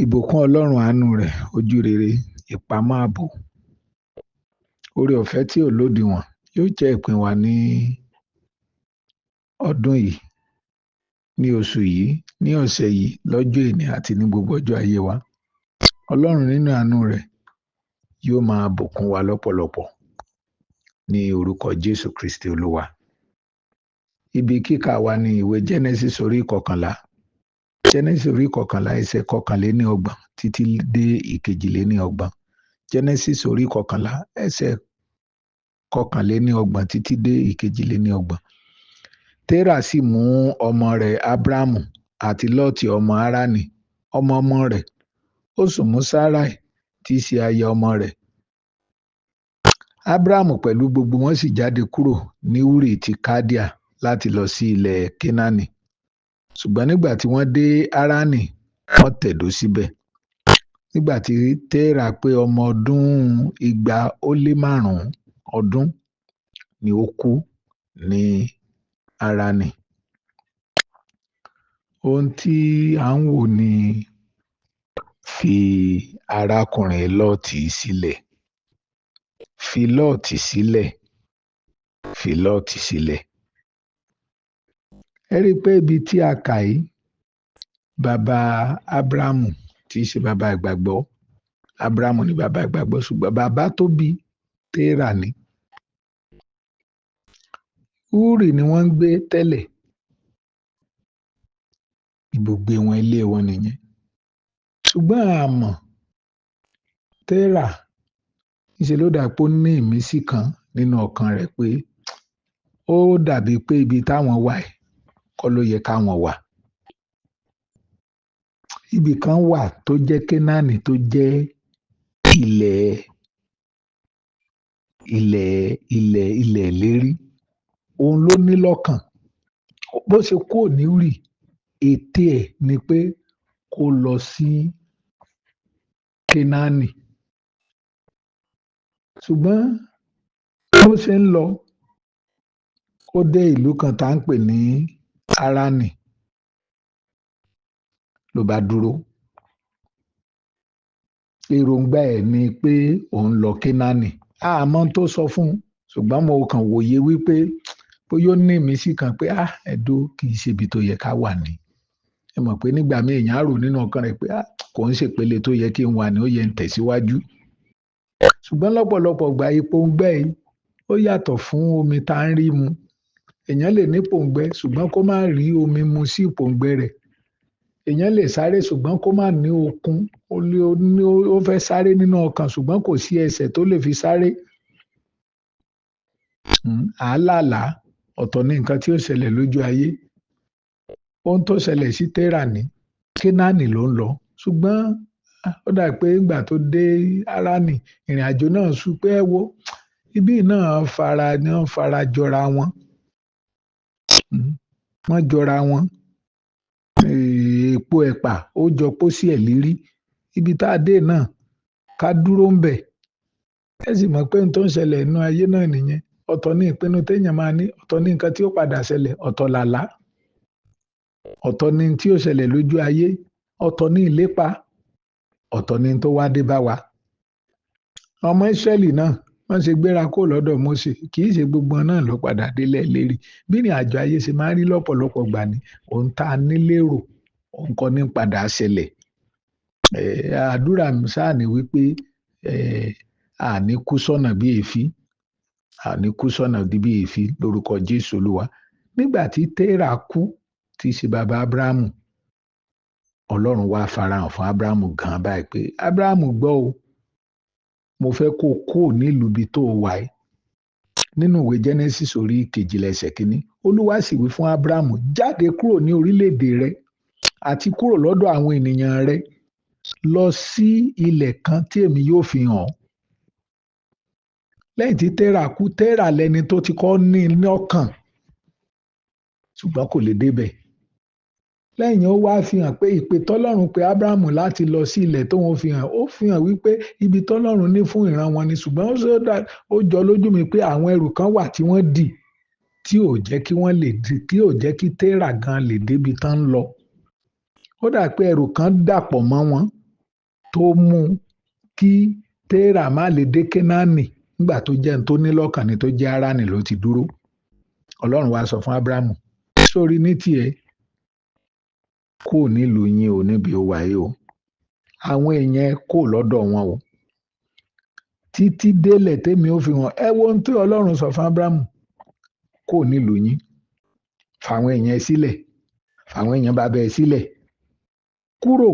Ìbùkún Ọlọ́run, àánú rẹ̀, ojú rere, ìpamọ́ ààbò, oore ọ̀fẹ́ tí ò lódiwọ̀n yóò jẹ́ ìpín wa ní ọdún yìí, ní oṣù yìí, ní ọ̀sẹ̀ yìí, lọ́jọ́ èní àti ní gbogbo ọjọ́ ayé wa. Ọlọ́run nínú àánú rẹ̀ yóò máa bùkún wa lọ́pọ̀lọpọ̀ ní orúkọ Jésù Kristi Olúwa. Ibi kíkà wa ní ìwé Genesis orí 11. Genesis orí 11 ẹsẹ̀ 31 títí dé 32. Genesis orí 11 ẹsẹ̀ 31 títí dé 32. Térà sì mú ọmọ rẹ̀ Ábrámù àti Lọ́ọ̀tì ọmọ Háránì, ọmọ ọmọ rẹ̀, ó sì mú Sáráì tí í ṣe aya ọmọ rẹ̀. Ábrámù pẹ̀lú gbogbo wọn sì jáde kúrò ní Uri ti Kaldea láti lọ sí ilẹ̀ Kénáánì. Ṣùgbọ́n nígbà tí wọ́n dé Háránì, wọ́n tẹ̀dó síbẹ̀. Nígbà tí Térà pé ọmọ ọdún 205 ọdún ni ó kú ní Háránì. Ohun tí à ń wò ni fi arákùnrin Lọ́ọ̀tì sílẹ̀. Fi Lọ́ọ̀tì sílẹ̀. Fi Lọ́ọ̀tì sílẹ̀. Ẹ rí i pé ibi tí a kà yìí, bàbá Ábrámù tí í ṣe bàbá ìgbàgbọ́. Ábrámù ni bàbá ìgbàgbọ́, ṣùgbọ́n bàbá tó bí Térà ni. Úrì ni wọ́n ń gbé tẹ́lẹ̀. Ibùgbé wọn, ilé wọn nìyẹn. Ṣùgbọ́n a mọ̀ Térà ńṣe ló dà pé ó ní ìmísí kan nínú ọkàn rẹ̀ pé ó dàbí pé ibi táwọn wà yìí kọ́ ló yẹ káwọn wà. Ibì kan wà tó jẹ́ Kénáánì, tó jẹ́ ilẹ̀ ilẹ̀ ilẹ̀ ilẹ̀ ìlérí. Òun ló ní lọ́kàn. Bó ṣe kúrò ní Úrì, ète ẹ̀ ni pé kó lọ sí Kénáánì. Ṣùgbọ́n bó ṣe ń lọ, ó dé ìlú kan tá ń pè ní Háránì. Ló bá dúró. Èròǹgbà ẹ̀ ni pé òun lọ Kénáánì. A mọ̀ tó sọ fún un, ṣùgbọ́n mo kàn wòye wípé bóyá ó ní ìmísí kan pé ẹ̀dó kì í ṣe ibi tó yẹ ká wà ní. Ẹ mọ̀ pé nígbà míì èèyàn á rò nínú ọkàn rẹ̀ pé kò ń ṣèpele tó yẹ kí n wà ní, ó yẹ ń tẹ̀síwájú. Ṣùgbọ́n lọ́pọ̀lọpọ̀ ìgbà ìpòǹgbẹ yìí ó yàtọ̀ fún omi tá ń rí mu. Èèyàn lè ní ìpòǹgbẹ ṣùgbọ́n kó má rí omi mu sí ìpòǹgbẹ rẹ̀. Èèyàn lè sáré ṣùgbọ́n kó má ní okun. Ó fẹ́ sáré nínú ọkàn ṣùgbọ́n kò sí ẹsẹ̀ tó lè fi sáré. Àálàlá ọ̀tọ̀ ní nǹkan tí ó ṣẹlẹ̀ lójú ayé. Ohun tó ṣẹlẹ̀ sí Térà ní Kénáánì ló ń lọ. Ṣùgbọ́n ó dà pé ìgbà tó dé Háránì, ìrìnàjò náà sú pé ẹ wo, ibí náà fara jọra wọn. Wọ́n jọra wọn. Èpo ẹ̀pà ó jọ pósí ẹ̀ lérí. Ibi tá a dé náà ká dúró ń bẹ̀. Ẹ sì mọ̀ pé ohun tó ń ṣẹlẹ̀ nínú ayé náà nìyẹn. Ọ̀tọ̀ ní ìpinnu téèyàn máa ní, ọ̀tọ̀ ní nǹkan tí ó padà ṣẹlẹ̀, ọ̀tọ̀ làlá. Ọ̀tọ̀ ní tí ó ṣẹlẹ̀ lójú ayé, ọ̀tọ̀ ní ìlépa, ọ̀tọ̀ ní tó wá dé bá wa. Ọmọ Ísírẹ́lì náà wọ́n ṣe gbéra kó lọ́dọ̀ Mósè, kì í ṣe gbogbo wọn náà ló padà délẹ̀ ìlérí. Bí ìrìn àjò ayé ṣe máa ń rí lọ́pọ̀lọpọ̀ ìgbà ni ohun tá a ní lérò, òun kọ́ ní padà ṣẹlẹ̀. Àdúrà mi sáà ní wípé a ní kú sọ́nà bí èéfín, a ní kú sọ́nà bí èéfín lórúkọ Jésù Olúwa. Nígbà tí Térà kú, tí í ṣe bàbá Ábrámù, Ọlọ́run wá farahàn fún Ábrámù gan báyìí pé Ábrámù gbọ́ o, mo fẹ́ kó kúrò nílùú ibi tó wà yìí. Nínú ìwé Genesis orí 12 ẹsẹ̀ 1, Olúwa sì wí fún Ábrámù, jáde kúrò ní orílẹ̀-èdè rẹ àti kúrò lọ́dọ̀ àwọn ènìyàn rẹ lọ sí ilẹ̀ kan tí èmi yóò fi hàn ọ́. Lẹ́yìn tí Térà kú, Térà lẹni tó ti kọ́ ní lọ́kàn, ṣùgbọ́n kò lè débẹ̀. Lẹ́yìn ó wá fi hàn pé ìpè tọ́lọ́run pé Ábrámù láti lọ sí ilẹ̀ tóun fi hàn, ó fi hàn wípé ibi tọ́lọ́run ní fún ìran wọn ni. Ṣùgbọ́n ó jọ lójú mi pé àwọn ẹrù kan wà tí wọ́n dì tí ò jẹ́ kí wọ́n lè dì, tí ò jẹ́ kí Térà gan lè débi tán ń lọ. Ó dà pé ẹrù kan dàpọ̀ mọ́ wọn. tó mú kí Téérà má lè dé Kénáánì nígbà tó jẹ́ ní tó ní lọ́kàn ni tó jẹ́ Háránì ló ti dúró. Ọlọ́run wá sọ fún Ábúráhámù, sórí ní tiẹ̀, kúrò nílùú yín o, níbi ó wà yìí o, àwọn èèyàn kò lọ́dọ̀ wọn o, títí délẹ̀ tèmi ó fi hàn. Ẹ wo ohun tí Ọlọ́run sọ fún Ábúráhámù, kúrò nílùú yín, fàwọn èèyàn sílẹ̀, fàwọn èèyàn bàbá ẹ sílẹ̀, kúrò.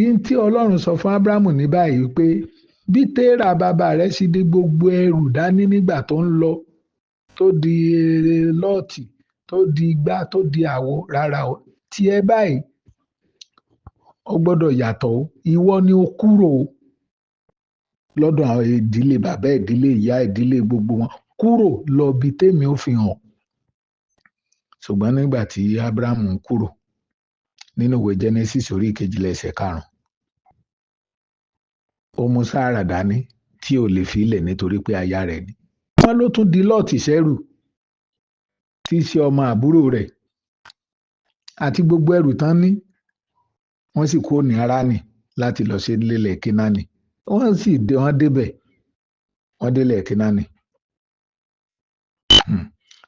Ihun tí Ọlọ́run sọ fún Ábúráhámù ní báyìí pé bí Téérà bàbá rẹ̀ sì di gbogbo ẹrù dání nígbà tó ń lọ, tó di Lọ́ọ̀tì, tó di igbá, tó di àwo, rárá o, tiẹ̀ báyìí ó gbọ́dọ̀ yàtọ̀ o. Ìwọ ni o kúrò lọ́dọ̀ àwọn ìdílé bàbá, ìdílé ìyá, ìdílé gbogbo wọn, kúrò lọ bí tèmi ó fi hàn. Ṣùgbọ́n nígbà tí Ábúráhámù ń kúrò nínú ìwé Genesis orí 12 ẹsẹ̀ 5, ó mú Sárà dání tí ò lè fi ilẹ̀ nítorí pé aya rẹ̀ ni. Wọ́n ló tún di Lọ́ọ̀tì sẹ́rù, tí í ṣe ọmọ àbúrò rẹ̀, àti gbogbo ẹrù tán ní. Wọ́n sì kúrò ní Háránì láti lọ sí ilẹ̀ Kénáánì. Wọ́n sì dé, wọ́n débẹ̀, wọ́n délẹ̀ Kénáánì.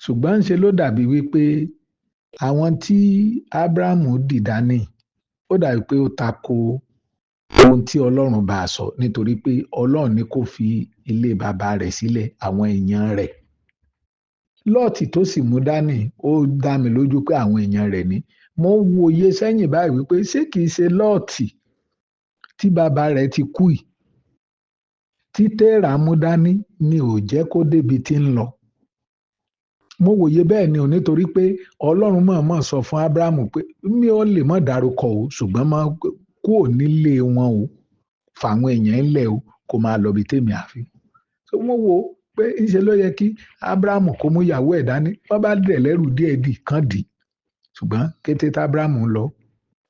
Ṣùgbọ́n ńṣe ló dàbí wípé àwọn tí Ábúráhámù dì dání, ó dàbí pé ó tako ohun tí Ọlọ́run bá a sọ, nítorí pé Ọlọ́run ní kó fi ilé bàbá rẹ̀ sílẹ̀, àwọn èèyàn rẹ̀. Lọ́ọ̀tì tó sì mú dání, ó dá mi lójú pé àwọn èèyàn rẹ̀ ni. Mo ń wòye sẹ́yìn báyìí wípé ṣé kìí ṣe Lọ́ọ̀tì tí bàbá rẹ̀ ti kú yìí, tí Téérà mú dání ni ò jẹ́ kó débi tí ń lọ. Mo wòye bẹ́ẹ̀ ni ò, nítorí pé Ọlọ́run mọ̀ọ́mọ̀ sọ fún Ábúráhámù pé mi ò lè mọ̀ dárúkọ o, ṣùgbọ́n má kúrò nílé wọn o, fàwọn èèyàn ńlẹ̀ o, kó máa lọ bí tèmi àfi. So mo wò pé ńṣe ló yẹ kí Ábúráhámù kó mú ìyàwó ẹ̀ dání, wọ́n bá dẹ̀ lẹ́rù díẹ̀ dì kán dì. Ṣùgbọ́n kété tí Ábúráhámù ń lọ,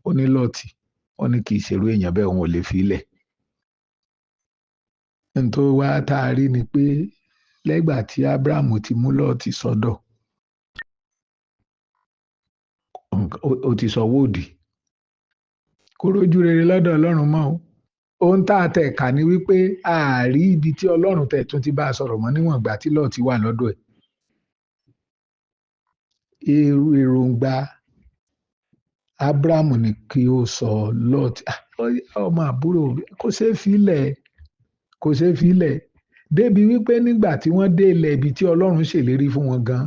ó ní Lọ́ọ̀tì, ó ní kì í ṣerú èèyàn bẹ́ẹ̀, òun ò lè fi ilẹ̀. N tó wá tá a rí ni pé lẹ́gbà tí Ábúráhámù ti mú Lọ́ọ̀tì sọ́dọ̀, ó ti sọ wóòdì. Kò rójú rere lọ́dọ̀ Ọlọ́run mọ́ o. Ohun tá a tẹ̀ kà ní wípé a rí ibi tí Ọlọ́run tẹ̀ tún ti bá a sọ̀rọ̀ mọ́ níwọ̀n ìgbà tí Lọ́ọ̀tì wà lọ́dọ̀ ẹ̀. Èròǹgbà Ábúráhámù ni kí ó sọ Lọ́ọ̀tì, ọmọ àbúrò kò ṣeé fi lẹ̀, kò ṣeé fi lẹ̀. Débi wípé nígbà tí wọ́n dé ilẹ̀ ibi tí Ọlọ́run ṣèlérí fún wọn gan,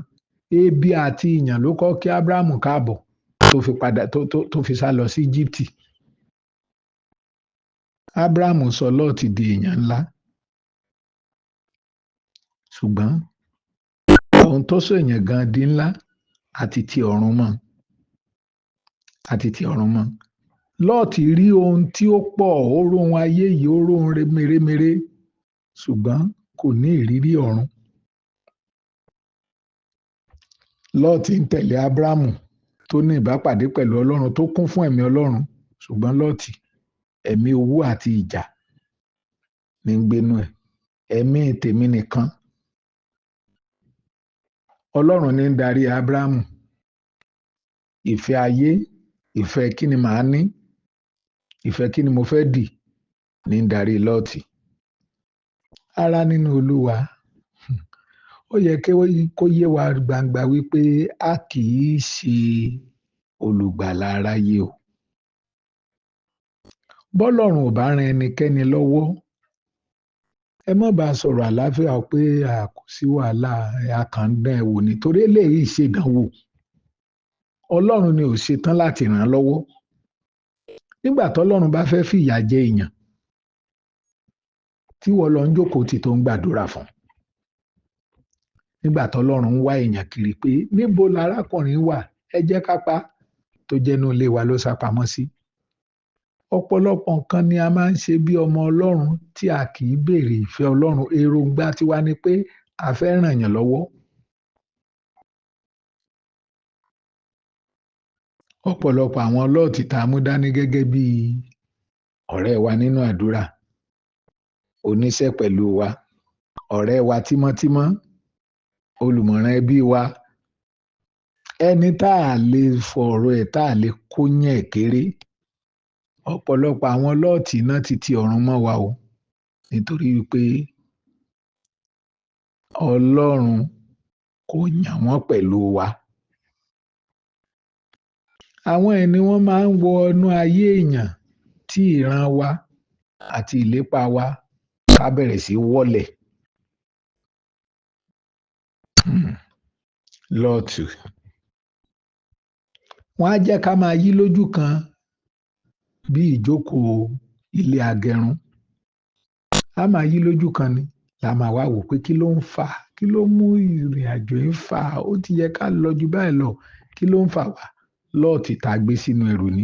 ebi àti ìyàn ló kọ́ kí Ábúráhámù káàbọ̀ tó fi padà tó fi sá lọ sí Íjíbítì. Ábúráhámù sọ Lọ́ọ̀tì di èèyàn ńlá. Ṣùgbọ́n ohun tó sọ èèyàn gan di ńlá àti ti ọ̀run mọ́, àti ti ọ̀run mọ́. Lọ́ọ̀tì rí ohun tí ó pọ̀, ó róhun ayé yìí, ó róhun mèremère, ṣùgbọ́n kò ní ìrírí ọ̀run. Lọ́ọ̀tì ń tẹ̀lé Ábúráhámù tó ní ìbápàdé pẹ̀lú Ọlọ́run, tó kún fún ẹ̀mí Ọlọ́run, ṣùgbọ́n Lọ́ọ̀tì, ẹ̀mí owó àti ìjà ní ń gbénú ẹ̀, ẹ̀mí tèmi nìkan. Ọlọ́run ní ń darí Ábúráhámù. Ìfẹ́ ayé, ìfẹ́ kí ni màá ní, ìfẹ́ kí ni mo fẹ́ dì ní ń darí Lọ́ọ̀tì. Ará nínú Olúwa, ó yẹ kó yé wa gbangba wípé a kì í ṣe olùgbàlà aráyé o. Bọ́lọ́run ò bá ran ẹnikẹ́ni lọ́wọ́, ẹ má bá a sọ̀rọ̀ àlàáfíà pé a kò sí wàhálà, a kàn ń dán ẹ wò ni, torí eléyìí ṣèdánwò. Ọlọ́run ni ò ṣetán láti ràn án lọ́wọ́. Nígbà tọ́lọ́run bá fẹ́ fìyà jẹ èèyàn, tí wọ́n lọ ń jókòó tì tó ń gbàdúrà fún. Nígbà tọ́lọ́run ń wá èèyàn kiri pé níbo larákùnrin wà, ẹ jẹ́ ká pa, tó jẹ́nu ilé wa ló sá pamọ́ sí. Ọ̀pọ̀lọpọ̀ nǹkan ni a máa ń ṣe bí ọmọ Ọlọ́run tí a kì í béèrè ìfẹ́ Ọlọ́run. Èròǹgbà tiwa ni pé a fẹ́ ràn yàn lọ́wọ́. Ọ̀pọ̀lọpọ̀ àwọn Lọ́ọ̀tì tá a mú dání gẹ́gẹ́ bí ọ̀rẹ́ wa nínú àdúrà, oníṣẹ́ pẹ̀lú wa, ọ̀rẹ́ wa tímọ́tímọ́, olùmọ̀ràn ẹbí wa, ẹni tá a lè fọ̀rọ̀ ẹ̀ tá a lè kó yẹn kéré. Ọ̀pọ̀lọpọ̀ àwọn Lọ́ọ̀tì náà ti ti ọ̀run mọ́ wa o, nítorí wípé Ọlọ́run kò yàn wọ́n pẹ̀lú wa. Àwọn ẹni wọ́n máa ń wọ inú ayé èèyàn tí ìran wa àti ìlépa wa ká bẹ̀rẹ̀ sí wọ́lẹ̀. Lọ́ọ̀tù. Wọ́n á jẹ́ ká máa yí lójú kan bí ìjókòó ilé agẹrun. A máa yí lójú kan ni la máa wá wò pé kí ló ń fà, kí ló mú ìrìn àjò yìí fà, ó ti yẹ ká lọ ju báyìí lọ, kí ló ń fà wá? Lọ́ọ̀tì tá a gbé sínú ẹrù ni.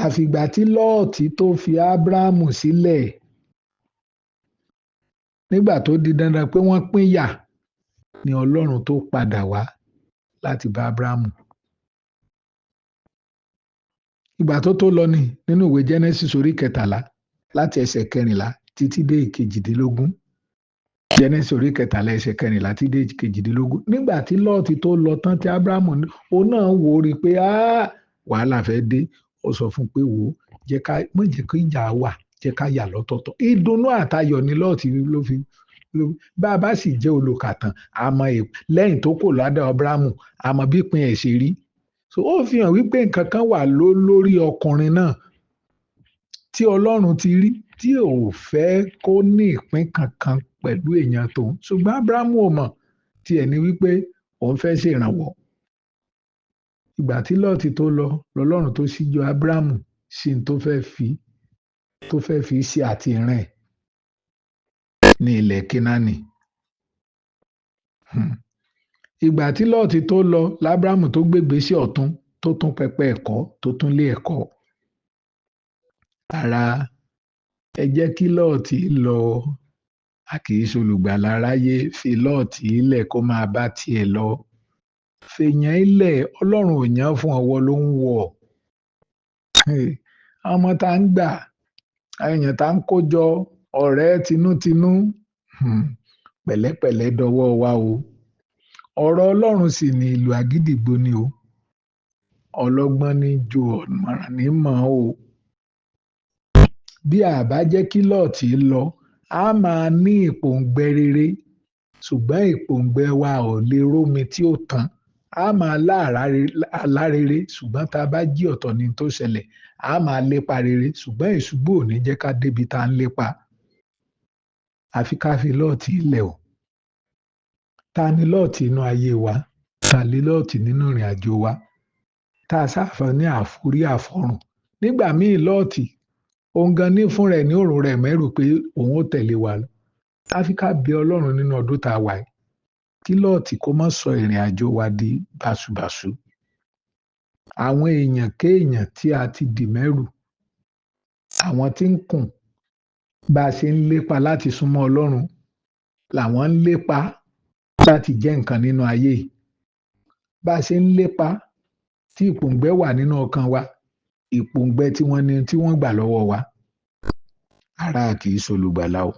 Àfìgbà tí Lọ́ọ̀tì tó fi Ábúráhámù sílẹ̀ nígbà tó di dandan pé wọ́n pínyà ni Ọlọ́run tó padà wá láti bá Ábúráhámù. Ìgbà tó tó lọ ni nínú ìwé Genesis orí kẹtàlá láti ẹsẹ̀ kẹrìnlá títí dé ìkejìdínlógún. Genesis orí kẹtàlá ẹsẹ̀ kẹrìnlá títí dé ìkejìdínlógún. Nígbà tí Lọ́ọ̀tì tó lọ tán tí Ábúráhámù òun náà wò ó rí i pé wàhálà fẹ́ dé. Ó sọ fún un pé wò ó, jẹ́ ká má jẹ́ kí ìjà wà, jẹ́ ká yà lọ́tọ̀ọ̀tọ̀. Ìdùnnú àtayọ̀ ni Lọ́ọ̀tì ló fi bá a bá sì jẹ́ olùkàtàn, àmọ́ lẹ́yìn tó kò ládàá Ábúráhámù, àmọ́ bí ìpín ẹ̀ ṣe rí. So ó fi hàn wípé nǹkan kan wà lórí ọkùnrin náà tí Ọlọ́run ti rí tí ò fẹ́ kó ní ìpín kankan pẹ̀lú èèyàn tòun. Ṣùgbọ́n Ábúráhámù ò mọ̀ tiẹ̀ ní wípé òun fẹ́ ṣèrànwọ́. Ìgbà tí Lọ́ọ̀tì tó lọ, lọ́lọ́run tó ṣíjú Ábúráhámù sí ní tó fẹ́ fi ṣe àti ìran ẹ̀ ní ilẹ̀ Kénáánì. Ìgbà tí Lọ́ọ̀tì tó lọ, l'Ábúráhámù tó gbégbé sí ọ̀tún, tó tún pẹpẹ ẹ̀kọ́, tó tún lé ẹ̀kọ́. Ara ẹ jẹ́ kí Lọ́ọ̀tì lọ, a kì í ṣolùgbàlà aráyé, fi Lọ́ọ̀tì ilẹ̀ kó máa bá tiẹ̀ lọ. Fèèyàn ilẹ̀, Ọlọ́run ò yàn fún ọwọ́ ló ń wọ̀. Àwọn ọmọ tá ń gbà, èèyàn tá ń kó jọ, ọ̀rẹ́ tinútinú, pẹ̀lẹ́pẹ̀lẹ́ dọwọ́ wa o. Ọ̀rọ̀ Ọlọ́run sì ni ìlú àgídìgbo ni o. Ọlọ́gbọ́n ní ju ọ̀mọ̀ràn ní mọ̀ o. Bí a bá jẹ́ kí Lọ́ọ̀tì lọ, a máa ní ìpòǹgbẹ rere, ṣùgbọ́n ìpòǹgbẹ wa ò lè rómi tí ó tán. A máa lá àlá rere, ṣùgbọ́n tá a bá jí ọ̀tọ̀ ní tó ṣẹlẹ̀. A máa lépa rere, ṣùgbọ́n ìṣubú ò ní jẹ́ ká débi tá ń lépa. Àfi ká fi Lọ́ọ̀tì lẹ̀ o. Ta ni Lọ́ọ̀tì inú ayé wa? Ta ni Lọ́ọ̀tì nínú ìrìn àjò wa? Ta sáfà ní àforí àfọrùn. Nígbà míì Lọ́ọ̀tì, òun gan ní fún rẹ̀ ní òrùn rẹ̀ mẹ́rù pé òun ó tẹ̀lé wa lọ. Àfi ká bẹ Ọlọ́run nínú ọdún tá a wà yìí. Kí Lọ́ọ̀tì kó má sọ ìrìn àjò wa di bàṣubàṣu. Àwọn èèyàn kéèyàn tí a ti dì mẹ́rù, àwọn tí ń kùn, bá a ṣe ń lépa láti súnmọ́ Ọlọ́run, làwọn ń lépa láti jẹ́ nǹkan nínú ayé yìí. Bá a ṣe ń lépa tí ìpòǹgbẹ wà nínú ọkàn wa, ìpòǹgbẹ tí wọ́n ní tí wọ́n gbà lọ́wọ́ wa. Ara kì í ṣolùgbàlà o.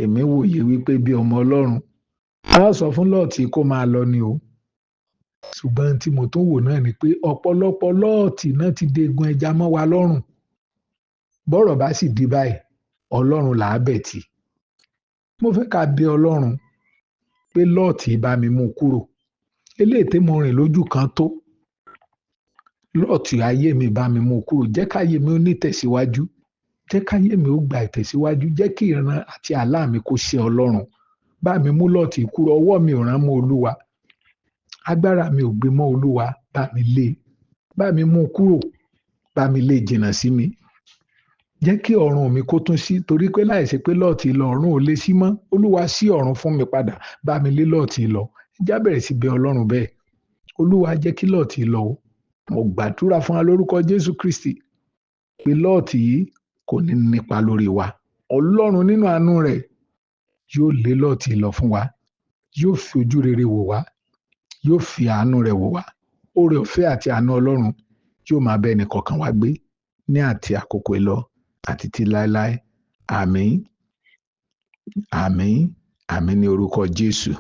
Èmi wòye wípé bí ọmọ Ọlọ́run, a sọ fún Lọ́ọ̀tì kó máa lọ ni o. Ṣùgbọ́n tí mo tún wò náà ni pé ọ̀pọ̀lọpọ̀ Lọ́ọ̀tì náà ti degun ẹja mọ́ wa lọ́rùn. Bọ́rọ̀ bá sì di báyìí, Ọlọ́run là á bẹ̀ tì. Mo fẹ́ ká bẹ Ọlọ́run pé Lọ́ọ̀tì bá mi mú kúrò. Eléyìí tí mo rìn lójú kan tó. Lọ́ọ̀tì ayé mi bá mi mú kúrò. Jẹ́ káyé mi ó ní ìtẹ̀síwájú. Jẹ́ káyé mi ó gba ìtẹ̀síwájú. Jẹ́ kí ìran àti àlá mi kó ṣe Ọlọ́run. Bá mi mú Lọ́ọ̀tì kúrò. Ọwọ́ mi ò rán mọ́ Olúwa. Agbára mi ò gbé mọ́ Olúwa. Bá mi lé. Bá mi mú kúrò. Bá mi lé jìnnà sí mi. Jẹ́ kí ọ̀run mi kó tún sí, torí pé láìsí pé Lọ́ọ̀tì lọ, ọ̀run ò lè sí mọ́. Olúwa ṣí ọ̀run fún mi padà. Bá mi lé Lọ́ọ̀tì lọ. Já bẹ̀rẹ̀ sí bẹ Ọlọ́run bẹ́ẹ̀. Olúwa jẹ́ kí Lọ́ọ̀tì lọ o. Mo gbàdúrà fún wa lórúkọ Jésù Kristi pé Lọ́ọ̀tì yìí kò ní nípa lórí wa. Ọlọ́run nínú àánú rẹ̀ yóò lé Lọ́ọ̀tì lọ fún wa. Yóò fi ojú rere wò wá. Yóò fi àánú rẹ̀ wò wá. Oore ọ̀fẹ́ àti àánú Ọlọ́run yóò máa bá ẹnì kọ̀ọ̀kan wa gbé ní àti àkókò ìlọ àti ti láéláé. Àmín. Àmín. Àmín ní orúkọ Jésù.